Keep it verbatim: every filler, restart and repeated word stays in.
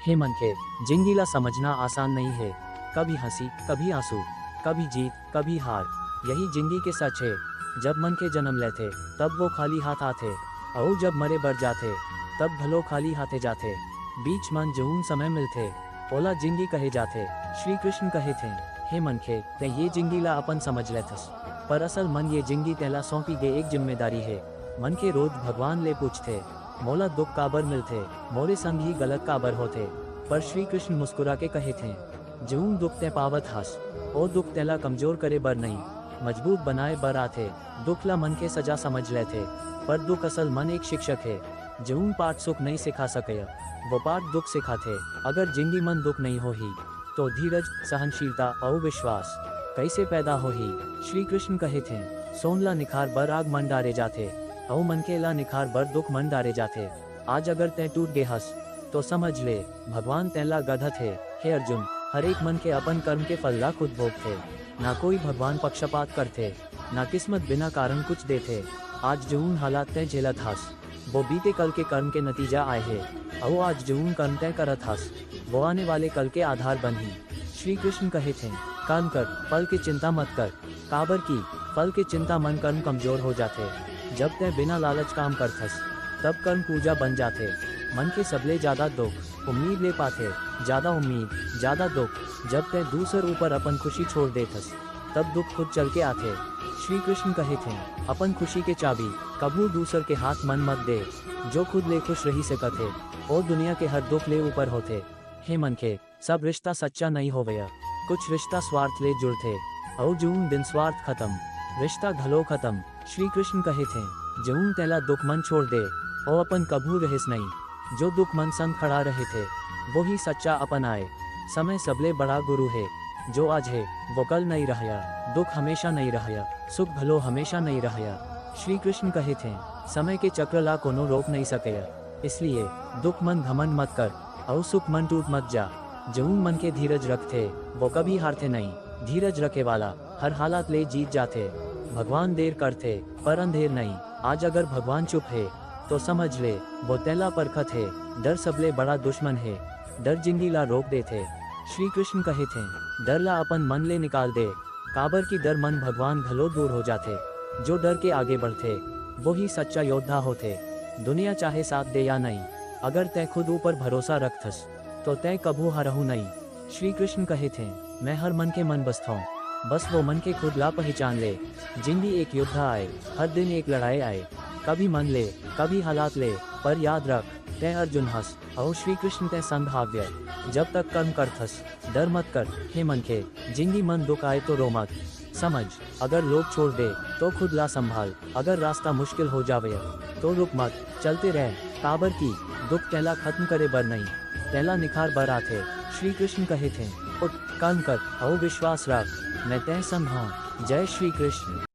हे मनखे, जिंदगी ला समझना आसान नहीं है। कभी हंसी, कभी आंसू, कभी जीत, कभी हार, यही जिंदगी के सच है। जब मनखे जन्म लेथे, तब वो खाली हाथ आथे, अउ जब मरे बर जाथे, तब घलो खाली हाथे जाथे। बीच मन जऊन समय मिलथे, ओला जिंदगी कहे जाथे। श्री कृष्ण कहे थे, हे मनखे, तैं ये जिंदगी ला अपन समझ लेथस, पर असल मन ये जिंदगी तैला सौंपी गे एक जिम्मेदारी है। मनखे रोज भगवान ले पूछथे, मोला दुख काबर मिलथे, मोरे संग ही गलत काबर होथे? पर श्री कृष्ण मुस्कुरा के कहे थे, जऊन दुख तैं पावत हस, ओ दुख तैला कमजोर करे बर नहीं, मजबूत बनाए बर आथे। दुख ला मनखे सजा समझ लेथे, पर दुख असल मन एक शिक्षक है। जऊन पाठ सुख नहीं सिखा सकय, वो पाठ दुख सिखाथे। अगर जिंदगी मन दुख नहीं होही, तो धीरज, सहनशीलता अउ विश्वास कैसे पैदा होही? श्री कृष्ण कहे थे, सोन ला निखार बर आग मन डारे जाथे, अउ मनखे ला निखार बर दुख मन डारे जाथे। आज अगर तैं टूट गे हस, तो समझ ले, भगवान तैला गढ़त हे। हे अर्जुन, हर एक मनखे अपन कर्म के फल ला खुद भोगथे। ना कोई भगवान पक्षपात करथे, ना किस्मत बिना कारण कुछ देथे। आज जऊन हालात तैं झेलत हस, वो बीते कल के कर्म के नतीजा आए हे, अउ आज जऊन कर्म तैं करत हस, वो आने वाले कल के आधार बनही। श्री कृष्ण कहे थे, कर्म कर, फल के चिंता मत कर, काबर कि फल के चिंता मन कर्म कमजोर हो जाथे। जब तैं बिना लालच काम करथस, तब कर्म पूजा बन जाथे। मनखे सबले ज्यादा दुख उम्मीद ले पाथे, ज्यादा उम्मीद, ज्यादा दुख। जब तैं दूसर ऊपर अपन खुशी छोड़ देथस, तब दुख खुद चल के आथे। श्री कृष्ण कहे थे, अपन खुशी के चाबी कभू दूसर के हाथ मन मत दे। जो खुद ले खुश रही सकत हे, ओ दुनिया के हर दुख ले ऊपर होथे। हे मनखे, सब रिश्ता सच्चा नइ होवय। कुछ रिश्ता स्वार्थ ले जुड़थे, अउ जऊन दिन स्वार्थ खतम, रिश्ता घलो खतम। श्री कृष्ण कहे थे, जऊन तैला दुख मन छोड़ दे, ओ अपन कभू रहिस नइ। जो दुख मन संग खड़ा रहे थे, वो ही सच्चा अपन आए। समय सबले बड़ा गुरु हे। जो आज हे, वो कल नइ रहय। दुख हमेशा नइ रहय, सुख घलो हमेशा नइ रहय। श्री कृष्ण कहे थे, समय के चक्र ला कोनो रोक नइ सकय। इसलिए दुख मन घमंड मत कर, अउ सुख मन टूट मत जा। जऊन मनखे धीरज रखथे, वो कभी हारथे नइ। धीरज रखे वाला हर हालात ले जीत जाथे। भगवान देर करथे, पर अंधेर नइ। आज अगर भगवान चुप हे, तो समझ ले, वो तैला परखत हे। डर सबले बड़ा दुश्मन हे। डर जिंदगी ला रोक देथे। श्री कृष्ण कहे थे, डर ला अपन मन ले निकाल दे, काबर कि डर मन भगवान घलो दूर हो जाथे। जो डर के आगे बढ़थे, वो ही सच्चा योद्धा होथे। दुनिया चाहे साथ दे या नइ, अगर तैं खुद ऊपर भरोसा रखथस, तो तैं कभू हरहू नइ। श्री कृष्ण कहे थे, मैं हर मन के मन बसथौं, बस वो मन के खुद ला पहिचान ले। जिंदगी एक युद्ध आए, हर दिन एक लड़ाई आए, कभी मन ले, कभी हालात ले, पर याद रख, तैं अर्जुन हस, अउ श्री कृष्ण तैं संग हाव्य। जब तक कर्म करथस, डर मत कर। हे मनखे, जिंदगी मन दुख आए तो रो मत। समझ, अगर लोग छोड़ दे, तो खुद ला संभाल। अगर रास्ता मुश्किल हो जावे, तो रुक मत, चलते रह। काबर कि दुख तैला खत्म करे बर नइ, तैला निखार बर आथे। श्री कृष्ण कहे थे, उठ, कर्म कर, अउ विश्वास रख, मैं तैं संग हौं। जय श्री कृष्ण।